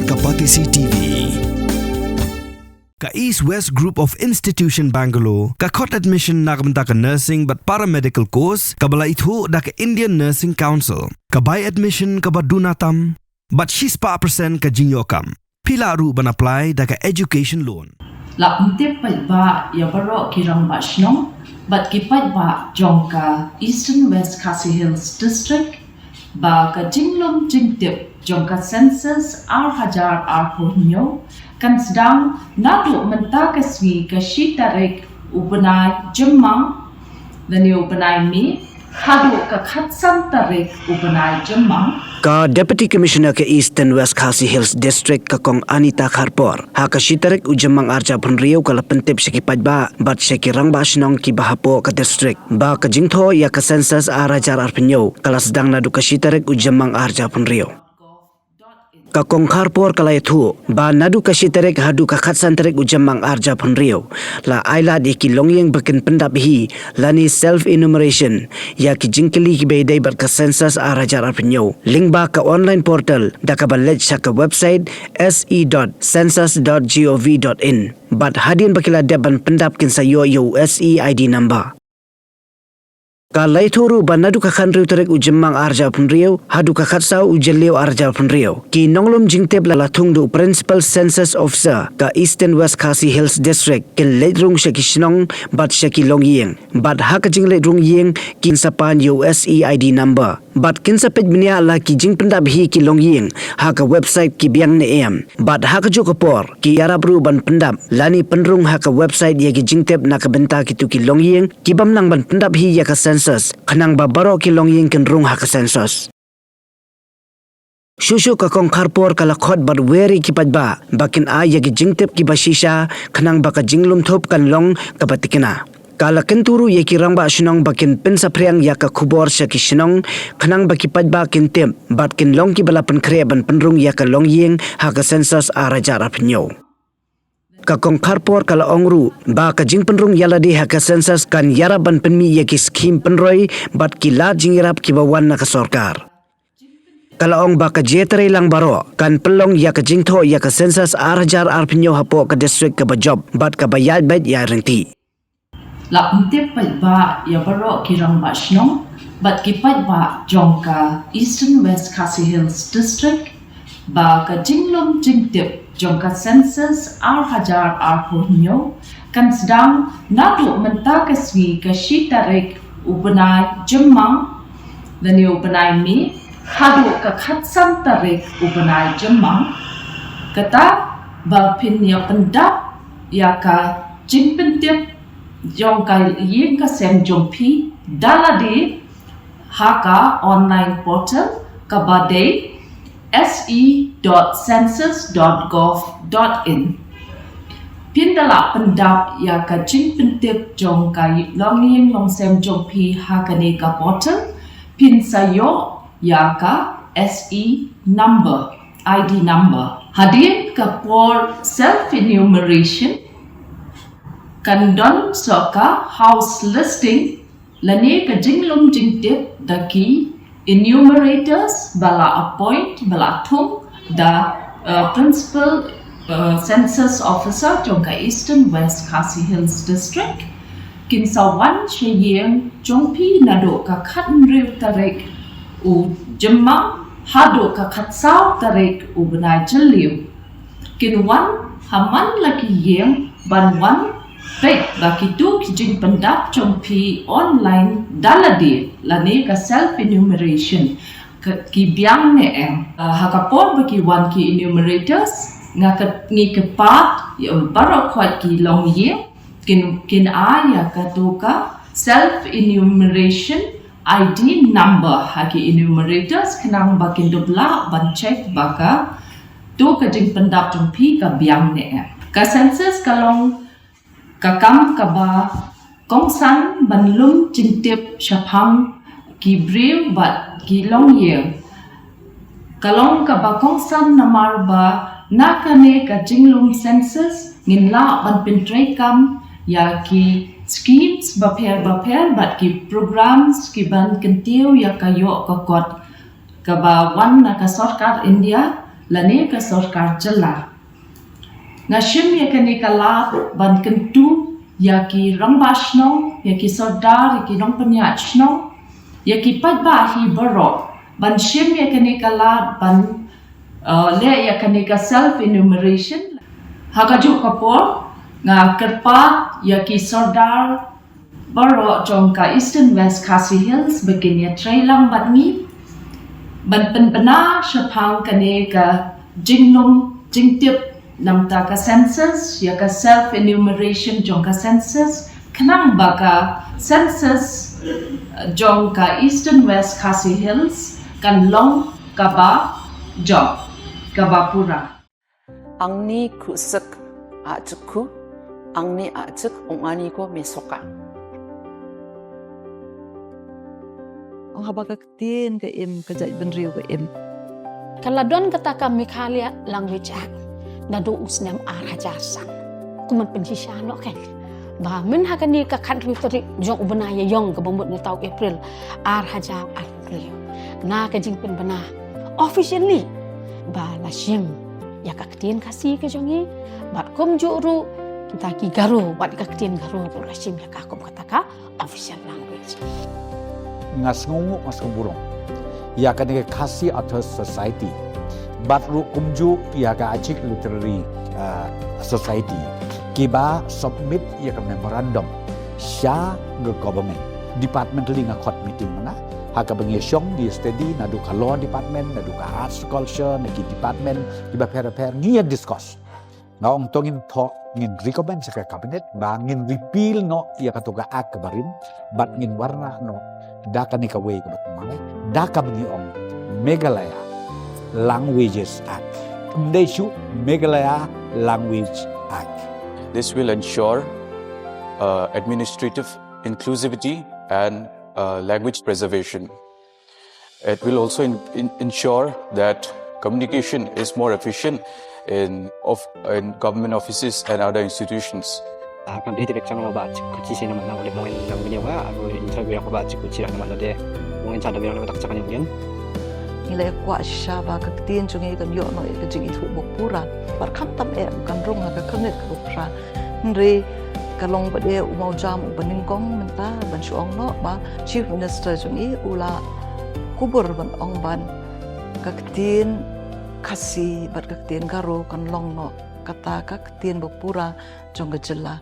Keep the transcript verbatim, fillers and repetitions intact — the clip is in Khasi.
Ka Batesi T V. Ka East West Group of Institution Bangalore ka khot admission na ka bynta ka nursing bad paramedical course kaba la ithuh da ka Indian Nursing Council. Ka bai admission kaba duna tam bad shispah percent ka jingïoh kam. Phi lah ruh ban apply da ka education loan. La pyntip paidbah ïa baroh ki rangbah shnong bad ki paidbah jong ka Eastern West Khasi Hills District ba ka jinglum jingtip jong ka census ar hajar arphew hynñiew kan sdang naduh mynta ka sngi ka shi tarik u bnai Jymmang lane u bnai May haduh ka khatsan tarik u bnai Jymmang. Ka Deputy Commissioner ka Eastern West Khasi Hills District ka Kong Anita Kharpor ha ka shi tarik u Jymmang ar hajar arphew hynriew ka la pyntip sha ki paidbah bad sha ki rangbah shnong kiba hapoh ka district ba ka jingthoh ïa ka census ar hajar arphew hynñiew ka la sdang naduh ka shi tarik u Jymmang ar hajar arphew hynriew. Ka Kong Kharpor ka la ïathuh ba naduh ka shi tarik haduh ka khatsan tarik u Jymmang ar hajar arphew hynriew la ai lad ïa ki longïing ba kin pyndap hi lane self enumeration ïa ki jingkylli kiba ïadei bad ka census ar hajar arphew hynñiew lyngba ka online portal da kaba leit sha ka website S E dot census dot gov dot in. Bad hadien ba ki la dep ban pyndap kin sa ïoh ïa u S E I D number. Ka la ïathuh ruh ba naduh ka khathynriew tarik u Jymmang ar hajar arphew hynriew haduh ka khatsaw u Jylliew ar hajar arphew hynriew ki nonglum jingtip la la thung da u Principal Census Officer ka Eastern West Khasi Hills District kin leit rung sha ki shnong bad sha ki longïing bad ha ka jingleit rung ïing kin sa pan ïa u S E I D number. Bad kin sa peit bniah la ki jingpyndap hi ki longïing ha ka website ki biang ne em. Bad ha kajuh ka por ki ïarap ruh ban pyndap lane pynrung ha ka website ïa ki jingtip na ka bynta kito ki longïing ki bym nang ban pyndap hi ïa ka census khnang ba baroh ki longïing kin rung ha ka census. Shuh shuh ka Kong Kharpor ka la khot bad wer ïa ki paidbah ba kin ai ïa ki jingtip kiba shisha khnang ba ka jinglum thup kan long kaba tikna. Ka la kyntu ruh ïa ki rangbah shnong ba kin pynsaphriang ïa ka khubor sha ki shnong khnang ba ki paidbah kin tip bad kin long kiba la pynkhreh ban pynrung ïa ka longïing ha ka census ar hajar arphew hynñiew. Ka Kong Kharpor ka la ong ruh ba ka jingpynrung ïalade ha ka census kan ïarap ban pynmih ïa ki skhim pynroi bad ki lad jingïarap kiba wan na ka sorkar. Ka la ong ba ka jingïatreilang baroh kan pynlong ïa ka jingthoh ïa ka census ar hajar arphew hynñiew hapoh ka district kaba jop bad kaba ïaid beit ïaid ryntih. La pyntip paidbah ïa baroh ki rangbah shnong bad ki paidbah jong ka Eastern West Khasi Hills District ba ka jinglum jingtip jong ka census ar hajar arphew hynñiew kan sdang naduh mynta ka sngi ka shi tarik u bnai Jymmang lane u bnai May haduh ka khatsan tarik u bnai Jymmang. Kata ba phin ïa pyndap ïa ka jingpyntip jong ka ïing ka sem jong phi da lade ha ka online portal kaba dei S E dot census dot gov dot in. Phin da lah pyndap ïa ka jingpyntip jong ka longïing longsem jong phi ha kane ka portal, phin sa ïoh ïa ka S E number, I D number. Hadien ka por self enumeration kan don sa ka house listing lane ka jinglum jingtip da ki enumerators ba la appoint, ba la thung da, uh, Principal, uh, Census Officer jong ka Eastern West Khasi Hills District. Kin sa wan sha ïing jong phi naduh ka khathynriew tarik u Jymmang haduh ka khatsaw tarik u bnai Jylliew. Kin wan ha man la ki ïing ban wan peit ba kito ki jingpyndap jong phi online da lade lane ka self enumeration ki biang ne em. Uh, ha ka por ba ki wan ki enumerators, nga ka, ngi kyrpad ïa baroh khoit ki longïing kin, kin ai ïa kato ka self enumeration I D number ha ki enumerators khnang ba kin dup lah ban check ba kato ka jingpyndap jong phi ka biang ne em. Ka census ka long ka kam kaba kongsan ban lum jingtip shaphang ki briew bad ki longïing. Ka long kaba kongsan namar ba na kane ka jinglum census ngin lah ban pyntreikam ïa ki schemes bapher bapher bad ki programs ki ban kyntiew ïa ka ïoh ka kot kaba wan na ka sorkar India lane ka sorkar jylla. Nga shim ïa kane ka lad ban kyntu ïa ki rangbah shnong, ïa ki sordar, ïa ki nongpynïaid shnong, ïa ki paidbah hi baroh ban shim ïa kane ka lad ban, uh, leh ïa kane ka self enumeration. Ha kajuh ka por nga kyrpad ïa ki sordar baroh jong ka Eastern West Khasi Hills ba kin ïatrei lang bad ngi ban pynbna shaphang kane ka jinglong jingtip namar ka census, ïa ka self enumeration jong ka census, khnang ba ka census, eh, jong ka Eastern West Khasi Hills kan long kaba jop, kaba pura. Angni khusyk ajukhu, angni ajuk ong ani ko mesoka. Ong haba ka ktien ka im, ka jaitbynriew ka im. Ka la don kata ka Meghalaya Language Act naduh u snem ar hajar san. Kumno pynshisha noh ka. Ba mynha kane ka khathynriew tarik jong u bnai Ïaïong kaba mut mynta u April ar hajar arphew. Na ka jingpynbna officially ba la shim ïa ka ktien Khasi ka jong ngi, bad kumjuh ruh kita ki Garo, bad ka ktien Garo ruh la shim ïa ka kum kata ka official language. Nga sngewnguh, nga sngewburom ïa kane ka Khasi Authors Society, bad ruh kumjuh ïa ka Achik Literary, uh, Society, kiba submit ïa ka memorandum sha ka government. Departmentally nga khot meeting ma nga, ha kaba ngi shong ngi study, naduh ka law department, naduh ka arts culture, na ki department kiba pher pher, ngi ïa discuss. Nga ong to ngin thoh, ngin recommend sha ka cabinet ba ngin repeal noh ïa kato ka act kaba rim, bad ngin wanrah noh da kane kawei kaba thymmai, da kaba ngi ong Meghalaya Languages Act. Ym dei shuh, Meghalaya Language Act. This will ensure, uh, administrative inclusivity and, uh, language preservation. It will also in-, in-, ensure that communication is more efficient in of-, in government offices and other institutions. Ah, kan dei direct chang ba chik kuchi sina mana, ule mungin nang bini wa, abu interview aku ba chik kuchi na mana de, mungin chada biang na tak chang mungin. Ngi la kwah shisha ba ka ktien jong ngi kan ïoh noh ïa ka jingithuh ba pura. Bad khamtam eh kan rung ha ka khyrnit kaba pura. Hynrei ka long ba dei u mawjam uba nyngkong mynta ban shu ong noh ba Chief Minister jong ngi u la kubur ban ong ba ka ktien Khasi bad ka ktien Garo kan long noh kata ka ktien ba pura jong ka jylla.